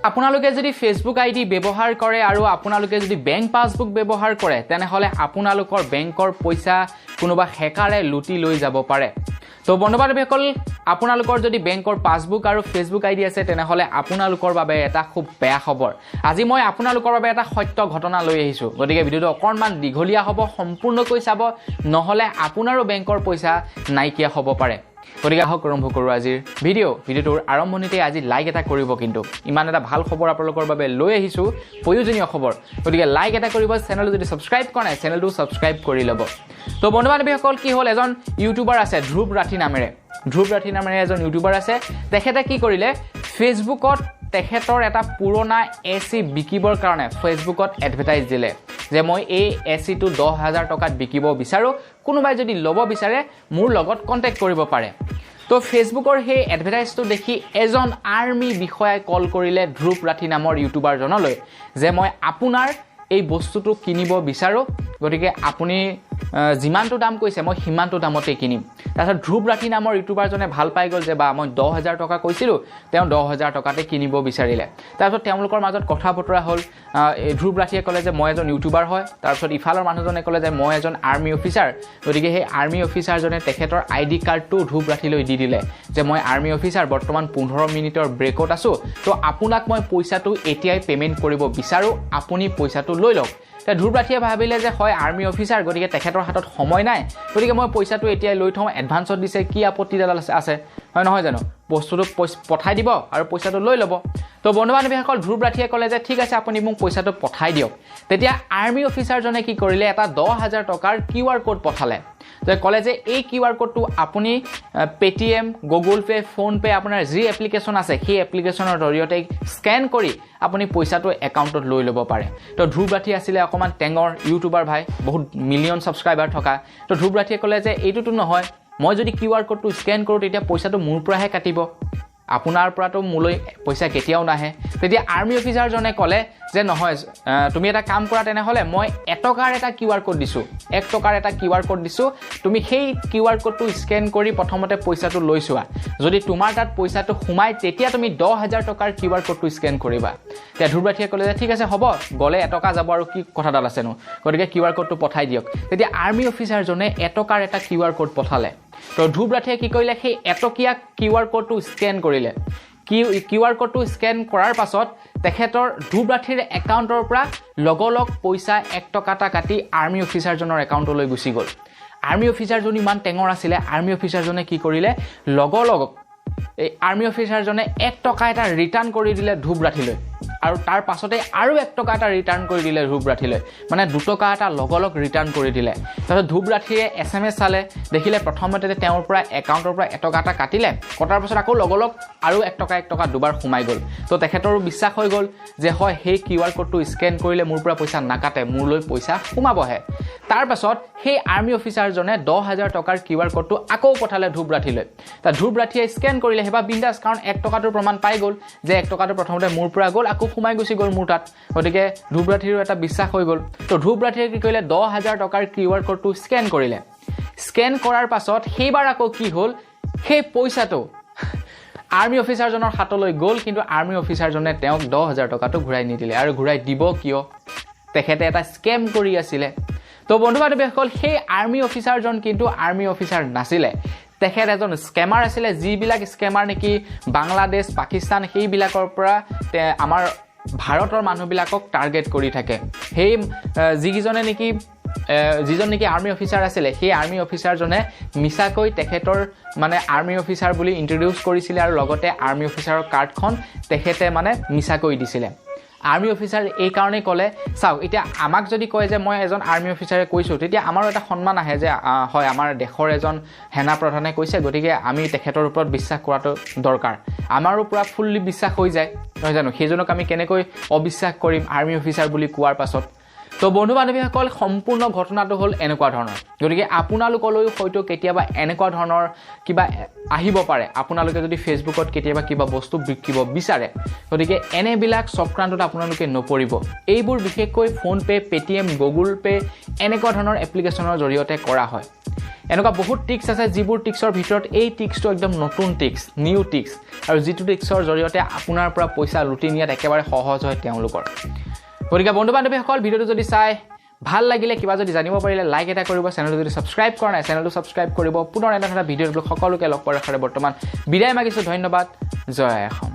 আপোনালোকে যদি ফেচবুক আই ডি ব্যৱহাৰ কৰে আৰু আপোনালোকে যদি বেংক পাছবুক ব্যৱহাৰ কৰে, তেনেহ'লে আপোনালোকৰ বেংকৰ পইচা কোনোবা হেকাৰে লুটি লৈ যাব পাৰে। তো বন্ধু বান্ধৱীসকল, আপোনালোকৰ যদি বেংকৰ পাছবুক আৰু ফেচবুক আই ডি আছে, তেনেহ'লে আপোনালোকৰ বাবে এটা খুব বেয়া খবৰ। আজি মই আপোনালোকৰ বাবে এটা সত্য ঘটনা লৈ আহিছোঁ। গতিকে ভিডিঅ'টো অকণমান দীঘলীয়া হ'ব, সম্পূৰ্ণকৈ চাব, নহ'লে আপোনাৰো বেংকৰ পইচা নাইকিয়া হ'ব পাৰে। গতিকে আহক, আৰম্ভ কৰোঁ আজিৰ ভিডিঅ'। ভিডিঅ'টোৰ আৰম্ভণিতে আজি লাইক এটা কৰিব কিন্তু। ইমান এটা ভাল খবৰ আপোনালোকৰ বাবে লৈ আহিছোঁ, প্ৰয়োজনীয় খবৰ, গতিকে লাইক এটা কৰিব। চেনেলটো যদি ছাবস্ক্ৰাইব কৰা নাই, চেনেলটো ছাবস্ক্ৰাইব কৰি ল'ব। তো বন্ধু বান্ধৱীসকল, কি হ'ল, এজন ইউটিউবাৰ আছে ধ্ৰুৱ ৰাঠী নামেৰে। ধ্ৰুৱ ৰাঠী নামেৰে এজন ইউটিউবাৰ আছে। তেখেতে কি কৰিলে, ফেচবুকত তেখেতৰ এটা পুৰণা এ চি বিকিবৰ কাৰণে ফেচবুকত এডভাৰটাইজ দিলে যে মই এই এ চিটো 10,000 টকাত বিকিব বিচাৰোঁ, কোনোবাই যদি ল'ব বিচাৰে মোৰ লগত কণ্টেক্ট কৰিব পাৰে। তো ফেচবুকৰ সেই এডভাৰটাইজটো দেখি এজন আৰ্মি বিষয়াই কল কৰিলে ধ্ৰুৱ ৰাঠী নামৰ ইউটিউবাৰজনলৈ যে মই আপোনাৰ এই বস্তুটো কিনিব বিচাৰোঁ, গতিকে আপুনি যিমানটো দাম কৈছে মই সিমানটো দামতে কিনিম। তাৰপিছত ধ্ৰুৱ ৰাঠী নামৰ ইউটিউবাৰজনে ভাল পাই গ'ল যে বা, মই 10,000 টকা কৈছিলোঁ, তেওঁ 10,000 টকাতে কিনিব বিচাৰিলে। তাৰপিছত তেওঁলোকৰ মাজত কথা বতৰা হ'ল। ধ্ৰুৱ ৰাঠীয়ে ক'লে যে মই এজন ইউটিউবাৰ হয়। তাৰপিছত ইফালৰ মানুহজনে ক'লে যে মই এজন আৰ্মি অফিচাৰ। গতিকে সেই আৰ্মি অফিচাৰজনে তেখেতৰ আই ডি কাৰ্ডটো ধ্ৰুৱ ৰাঠীলৈ দি দিলে যে মই আৰ্মি অফিচাৰ, বৰ্তমান 15 মিনিটৰ ব্ৰেকত আছোঁ, তো আপোনাক মই পইচাটো এতিয়াই পে'মেণ্ট কৰিব বিচাৰোঁ, আপুনি পইচাটো লৈ লওক। এতিয়া ধ্ৰুৱ ৰাঠীয়ে ভাবিলে যে হয়, আৰ্মি অফিচাৰ, গতিকে তেখেতৰ হাতত সময় নাই, গতিকে মই পইচাটো এতিয়াই লৈ থওঁ, এডভান্সত দিছে, কি আপত্তিডাল আছে, হয় নহয় জানো? বস্তুটো পঠাই দিব আৰু পইচাটো লৈ ল'ব। তো বন্ধু বান্ধৱীসকল, ধ্ৰুৱ ৰাঠীয়ে ক'লে যে ঠিক আছে, আপুনি মোক পইচাটো পঠাই দিয়ক। তেতিয়া আৰ্মি অফিচাৰজনে কি কৰিলে, এটা 10,000 টকাৰ কিউ আৰ ক'ড পঠালে। যে ক'লে যে এই কিউ আৰ ক'ডটো আপুনি পে'টিএম, গুগল পে', ফোনপে', আপোনাৰ যি এপ্লিকেশ্যন আছে সেই এপ্লিকেশ্যনৰ জৰিয়তে স্কেন কৰি আপুনি পইচাটো একাউণ্টত লৈ ল'ব পাৰে। তো ধ্ৰুৱ ৰাঠী আছিলে অকণমান টেঙৰ ইউটিউবাৰ ভাই, বহুত মিলিয়ন ছাবস্ক্ৰাইবাৰ থকা। তো ধ্ৰুৱ ৰাঠীয়ে ক'লে যে এইটোতো নহয়, মই যদি কিউ আৰ ক'ডটো স্কেন কৰোঁ তেতিয়া পইচাটো মোৰ পৰাহে কাটিব, আপোনাৰ পৰাতো মোলৈ পইচা কেতিয়াও নাহে। তেতিয়া আৰ্মি অফিচাৰজনে ক'লে যে নহয়, তুমি এটা কাম কৰা, তেনেহ'লে মই এটকাৰ এটা কিউ আৰ ক'ড দিছোঁ, 1 টকাৰ এটা কিউ আৰ ক'ড দিছোঁ, তুমি সেই কিউ আৰ ক'ডটো স্কেন কৰি প্ৰথমতে পইচাটো লৈ চোৱা, যদি তোমাৰ তাত পইচাটো সোমায় তেতিয়া তুমি 10,000 টকাৰ কিউ আৰ ক'ডটো স্কেন কৰিবা। তেতিয়া ধ্ৰুৱ ৰাঠীয়ে ক'লে যে ঠিক আছে হ'ব, গ'লে এটকা যাব আৰু কি কথাডাল আছেনো, গতিকে কিউ আৰ ক'ডটো পঠাই দিয়ক। তেতিয়া আৰ্মি অফিচাৰজনে এটকাৰ এটা কিউ আৰ ক'ড পঠালে। তো ধ্ৰুৱ ৰাঠীয়ে কি কৰিলে, সেই এটকীয়া কিউ আৰ ক'ডটো স্কেন কৰিলে। কিউ আৰ ক'ডটো স্কেন কৰাৰ পাছত তেখেতৰ ধ্ৰুৱ ৰাঠীৰ একাউণ্টৰ পৰা লগলগ পইচা 1 টকা এটা কাটি আৰ্মি অফিচাৰজনৰ একাউণ্টলৈ গুচি গ'ল। আৰ্মি অফিচাৰজন ইমান টেঙৰ আছিলে, আৰ্মি অফিচাৰজনে কি কৰিলে, লগলগ এই আৰ্মি অফিচাৰজনে 1 টকা এটা ৰিটাৰ্ণ কৰি দিলে ধ্ৰুৱ ৰাঠীলৈ, আৰু তাৰ পাছতে আৰু 1 টকা এটা ৰিটাৰ্ণ কৰি দিলে ধ্ৰুৱ ৰাঠীলৈ, মানে দুটকা এটা লগলগ ৰিটাৰ্ণ কৰি দিলে। তাৰপিছত ধ্ৰুৱ ৰাঠীয়ে এছ এম এছ চালে, দেখিলে প্ৰথমতে তেওঁৰ পৰা একাউণ্টৰ পৰা 1 টকা এটা কাটিলে, কটাৰ পাছত আকৌ লগলগ আৰু 1 টকা 1 টকা দুবাৰ সোমাই গ'ল। তো তেখেতৰো বিশ্বাস হৈ গ'ল যে হয়, সেই কিউ আৰ ক'ডটো স্কেন কৰিলে মোৰ পৰা পইচা নাকাটে, মোলৈ পইচা সোমাবহে। তাৰ পাছত সেই আৰ্মি অফিচাৰজনে 10,000 টকাৰ কিউ আৰ ক'ডটো আকৌ পঠালে ধ্ৰুৱ ৰাঠীলৈ। তা ধ্ৰুৱ ৰাঠীয়ে স্কেন কৰিলে, সেইবাৰ বিন্দাছ, কাৰণ 1 টকাটোৰ প্ৰমাণ পাই গ'ল যে 1 টকাটো প্ৰথমতে মোৰ পৰা গ'ল, আকৌ সোমাই গুচি গ'ল মোৰ তাত, গতিকে ধ্ৰুৱ ৰাঠীৰো এটা বিশ্বাস হৈ গ'ল। তো ধ্ৰুৱ ৰাঠীয়ে কি কৰিলে, 10,000 টকাৰ কিউ আৰ ক'ডটো স্কেন কৰিলে। স্কেন কৰাৰ পাছত সেইবাৰ আকৌ কি হ'ল, সেই পইচাটো আৰ্মি অফিচাৰজনৰ হাতলৈ গ'ল, কিন্তু আৰ্মি অফিচাৰজনে তেওঁক 10,000 টকাটো ঘূৰাই নিদিলে। আৰু ঘূৰাই দিব কিয়, তেখেতে এটা স্কেম কৰি আছিলে। তো বন্ধু বান্ধৱীসকল, সেই আৰ্মি অফিচাৰজন কিন্তু আৰ্মি অফিচাৰ নাছিলে, তেখেত এজন স্কেমাৰ আছিলে। যিবিলাক স্কেমাৰ নেকি বাংলাদেশ, পাকিস্তান সেইবিলাকৰ পৰা আমাৰ ভাৰতৰ মানুহবিলাকক টাৰ্গেট কৰি থাকে। সেই যিকেইজনে নেকি, যিজন নেকি আৰ্মি অফিচাৰ আছিলে, সেই আৰ্মি অফিচাৰজনে মিছাকৈ তেখেতৰ মানে আৰ্মি অফিচাৰ বুলি ইণ্ট্ৰডিউচ কৰিছিলে, আৰু লগতে আৰ্মি অফিচাৰৰ কাৰ্ডখন তেখেতে মানে মিছাকৈ দিছিলে। আৰ্মি অফিচাৰ এই কাৰণেই ক'লে, চাওক এতিয়া আমাক যদি কয় যে মই এজন আৰ্মি অফিচাৰে কৈছোঁ, তেতিয়া আমাৰো এটা সন্মান আহে যে হয়, আমাৰ দেশৰ এজন সেনা প্ৰধানে কৈছে, গতিকে আমি তেখেতৰ ওপৰত বিশ্বাস কৰাটো দৰকাৰ। আমাৰো পূৰা ফুল্লি বিশ্বাস হৈ যায়, নহয় জানো? সেইজনক আমি কেনেকৈ অবিশ্বাস কৰিম আৰ্মি অফিচাৰ বুলি কোৱাৰ পাছত। তো বন্ধু বান্ধৱীসকল, সম্পূৰ্ণ ঘটনাটো হ'ল এনেকুৱা ধৰণৰ। গতিকে আপোনালোকলৈও হয়তো কেতিয়াবা এনেকুৱা ধৰণৰ কিবা আহিব পাৰে, আপোনালোকে যদি ফেচবুকত কেতিয়াবা কিবা বস্তু বিকিব বিচাৰে। গতিকে এনেবিলাক চক্ৰান্তত আপোনালোকে নপৰিব। এইবোৰ বিশেষকৈ ফোনপে', পে'টিএম, গুগল পে' এনেকুৱা ধৰণৰ এপ্লিকেশ্যনৰ জৰিয়তে কৰা হয়। এনেকুৱা বহুত ট্ৰিক্স আছে, যিবোৰ ট্ৰিক্সৰ ভিতৰত এই ট্ৰিক্সটো একদম নতুন ট্ৰিক্স, নিউ ট্ৰিক্স, আৰু যিটো ট্ৰিক্সৰ জৰিয়তে আপোনাৰ পৰা পইচা লুটি নিয়াত একেবাৰে সহজ হয় তেওঁলোকৰ। গতিকে বন্ধু বান্ধৱীসকল, ভিডিঅ'টো যদি চাই ভাল লাগিলে, কিবা যদি জানিব পাৰিলে লাইক এটা কৰিব, চেনেলটো যদি ছাবস্ক্ৰাইব কৰা নাই চেনেলটো ছাবস্ক্ৰাইব কৰিব। পুনৰ এনে ধৰণৰ ভিডিঅ'ত সকলোকে লগ পোৱাৰ আশাৰে বৰ্তমান বিদায় মাগিছোঁ। ধন্যবাদ। জয় অসম।